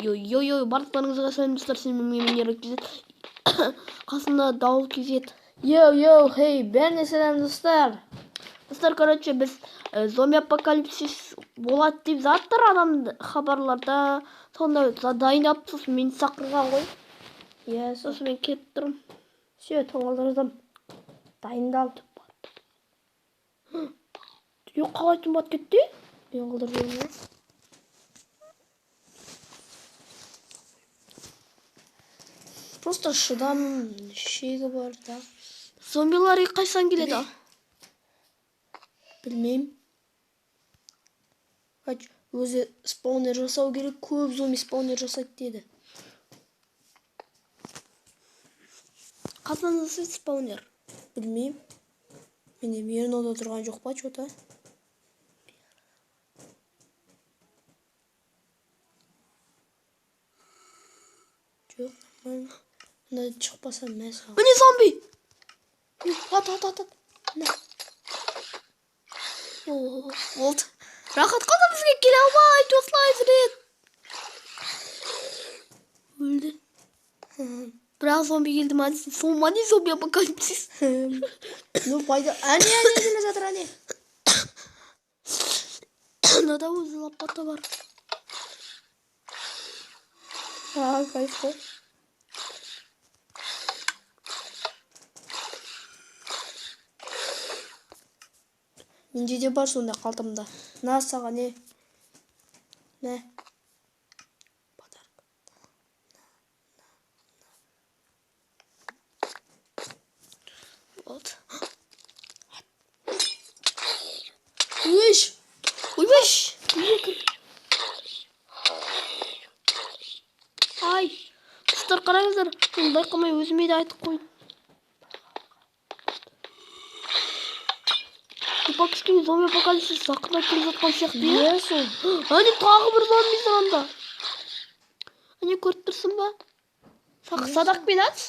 Йо-йо-йо, барлықтарыңызға сәлем, достар, сенімен мен Ерік KZ. Қасында Дауыл KZ. Йоу, йоу, хей, бәріне сәлем, достар. Достар, короче, біз зомби апокалипсис болады деп жатыр адам хабарларда. Сонда дайындап, сосын мені шақырған ғой. Иә, сол. Сосын мен келіп тұрмын. Все, тоңалдырдым. Дайындал. Е, қалай тұнбат кетті? Мен қылдырып жүрмін ғой. Просто шыдам шегі бар да. Зомбилар қайсан келеді? Білмеймін. Короче, өзі спаунер жасау керек, көп зомби спаунер жасайды деді. Қашан жасайды спаунер? Білмеймін. Менде мирнода тұрған жоқ па, че-то? Жоқ, нормально. Мына шықпаса, мә саған. Міне зомби! Ат, ат, ат, ат. Мә. О, болды. Рахат қана бізге келе алмайды, осылай жүреді. Өлді. Бірақ зомби келді ма дейсің? Сол ма не зомби апокалипсис? Ну, пайда. Әне, әне келе жатыр, әне. Мынада өзі лопата бар. А, кайф қой. Менде де бар сондай қалтамда. На саған не? Мә. Подарок. Болды. Өш! Ойбай! Ай! Достар, қараңыздар, мен байқамай өзіме де айтып қойдым. Типа кішкене зомби апокалипсис жақындап келе жатқан сияқты, иә? Иә, сол. Әне тағы бір зомби жүр анда. Әне көріп тұрсың ба? Садақпен атыс.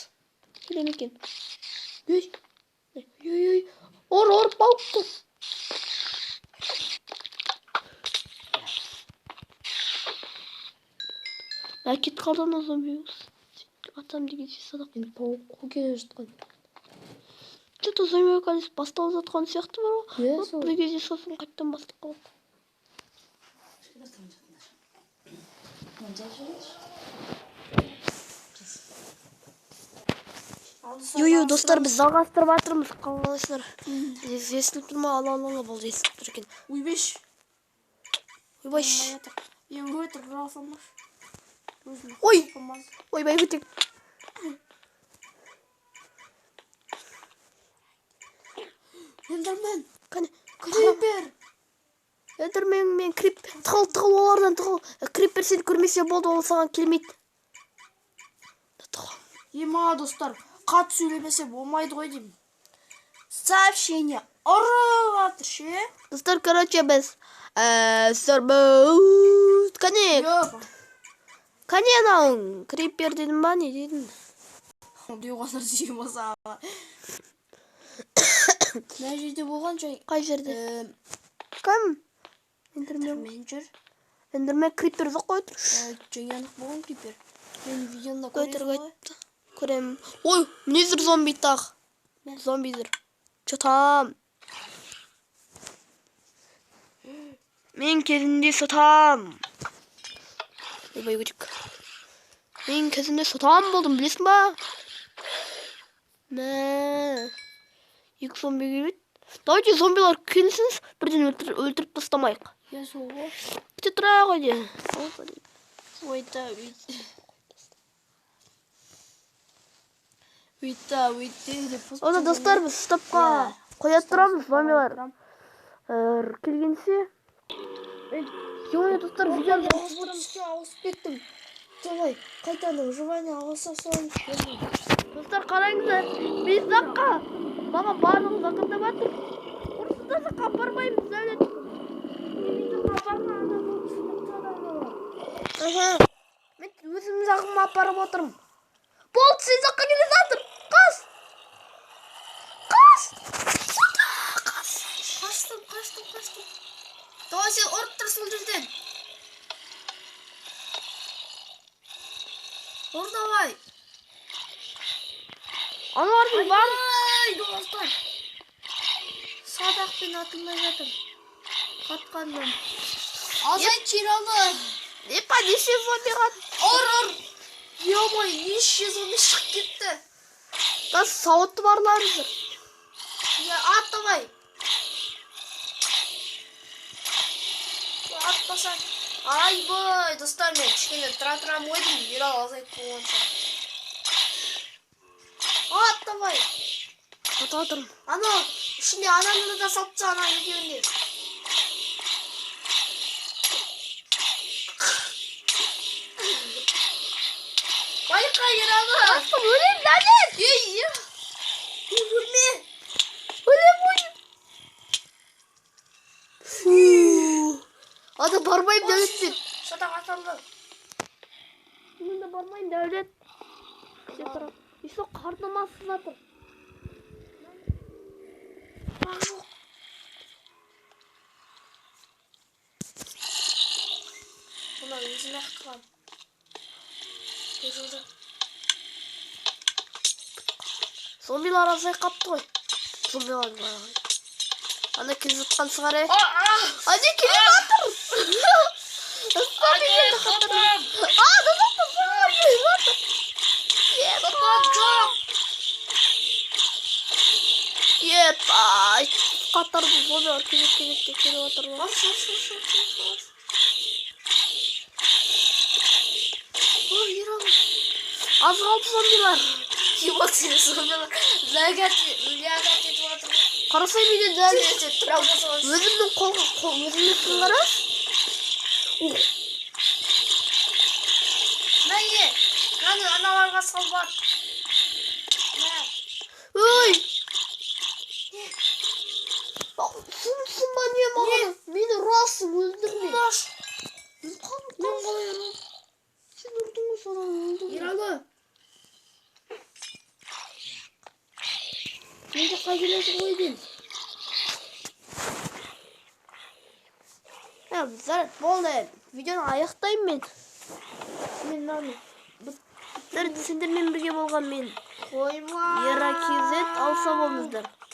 Келе ме екен? Ей. Ей, ей. Ұр, ұр, пауқты. Ә, кетіп қалды ана зомби. Атам деген садақ. Енді паук қу келе жатқан. Что-то зомби апокалипсис басталып жатқан сияқты бар ғой. Иә, Вот сол. бір кезде сосын қайтадан басталып қалады. Йо-йо, достар, біз жалғастырып жатырмыз. Қалайсыздар? Естіліп тұр ма? Ала, ала, ала, болды, естіліп тұр екен. Ойбеш. Ойбай. Мен өтірік жасамаш. Өзім Ой! қылмас. Ойбай, өтек. Эндермен. Қане, Крипер. Эндермен мен крип тығыл, тығыл олардан тығыл. Крипер сені көрмесе болды, ол саған келмейді. Тығыл. Ема, достар, қатты сөйлемесе болмайды ғой деймін. Сообщение ұрып жатыр ше. Достар, короче, біз қане, Йоп. қане анауың крипер дедің ба, не дедің? Деуға сүйем болса. Мына жерде болған жай. Қай жерде? Кім? Эндермен. Эндермен жүр. Эндермен крипер жоқ қой тұр. Жаңалық болған крипер. Мен видеоны Өтірік көресің ғой. айтты. Көремін. Ой, міне жүр зомби тағы. Зомби жүр. Че там? Мен кезінде сатам. Ойбай, өтік. Мен кезінде сатам болдым, білесің ба? Мә. Екі зомби келеді. Давайте зомбилар келсін, бірден өлтіріп тастамайық. Иә, сол ғой. Күте тұра ғой де. Ойта, өйт. Өйта, өйтте деп пост Онда, достар, біз стопқа Иә. қоя тұрамыз зомбилар. Келгенше. Ой, достар, видеоны Ауысып ауысып кеттім. Давай, қайтадан выживание ауыса салайын. Достар, қараңыздар, мен жаққа маған барлығы жақындап жатыр. Ұрысында жаққа апармаймыз, Дәулет. Аха. Мен өзімнің жағыма апарып отырмын. Болды, сен жаққа келе жатыр. Қаш! Қаш! Қаш! Қаштым, қаштым, қаштым. Давай, сен ұрып тұр сол жерден. Ұр давай. Аналардың бар. Ай, достар. Садақпен атылмай жатыр. Қатқаннан. Азайт Ералы. Епа, неше зомби қат. Ұр, ұр. Ё-моё, неше зомби шығып кетті. Да сауытты барлар жүр. Я, ат давай. Атпасаң. Айбай, достар, мен кішкене тұра тұрам ғой деймін. Ералы азайтып болғанша. Ат давай. Ата отырмын. Анау, ішінде ананы да салып таста, ана екеуін де. Байқа, Ералы. Астым, өлем, Дәулет. Ей, ей, өлме. Өлем ғой. Фу. Ата бармаймын, Дәулет мен. Садақ атылды. Мен де бармаймын, Дәулет. Сен тұра. Еще қарным асып жатыр. Бірақ жоқ. Мына өзім ақ қыламын. Бұзылды. Зомбилар азайып қапты ғой. Зомбилар бар. Ана келе жатқан шығар, е. Ане келе жатыр. Зомби келді қатар. А, да, да, да, зомбилар келе жатыр. Епа, жоқ. Епа, қатарда зомбилар кезек кезекте келіп жатыр ғой. Ұрш, ұрш, ұрш, ұрш, ұрш, ұрш. Ой, Ералы. Аз қалды зомбилар. Ебать, сені зомбилар лягать етіп жатыр. Қарасай, менен дәл Сен тұра алмасаң. өзімнің қолға қол өзімнің қараш. Ух, Мә, мынаны аналарға салып ат. Мә. Ой. Сұмсың ба не маған? Мені ұрасың, өлтірме. Құлаш. Мен қалай ұрам? Сен ұрдың ғой, содан өлдім. Ералы. Мен жаққа келесің ғой деймін. Ә, жарайды, болды. Видеоны аяқтаймын мен. Мен мынаны жарайды, сендермен бірге болған мен Қойма. Ера KZ, алса болыңыздар.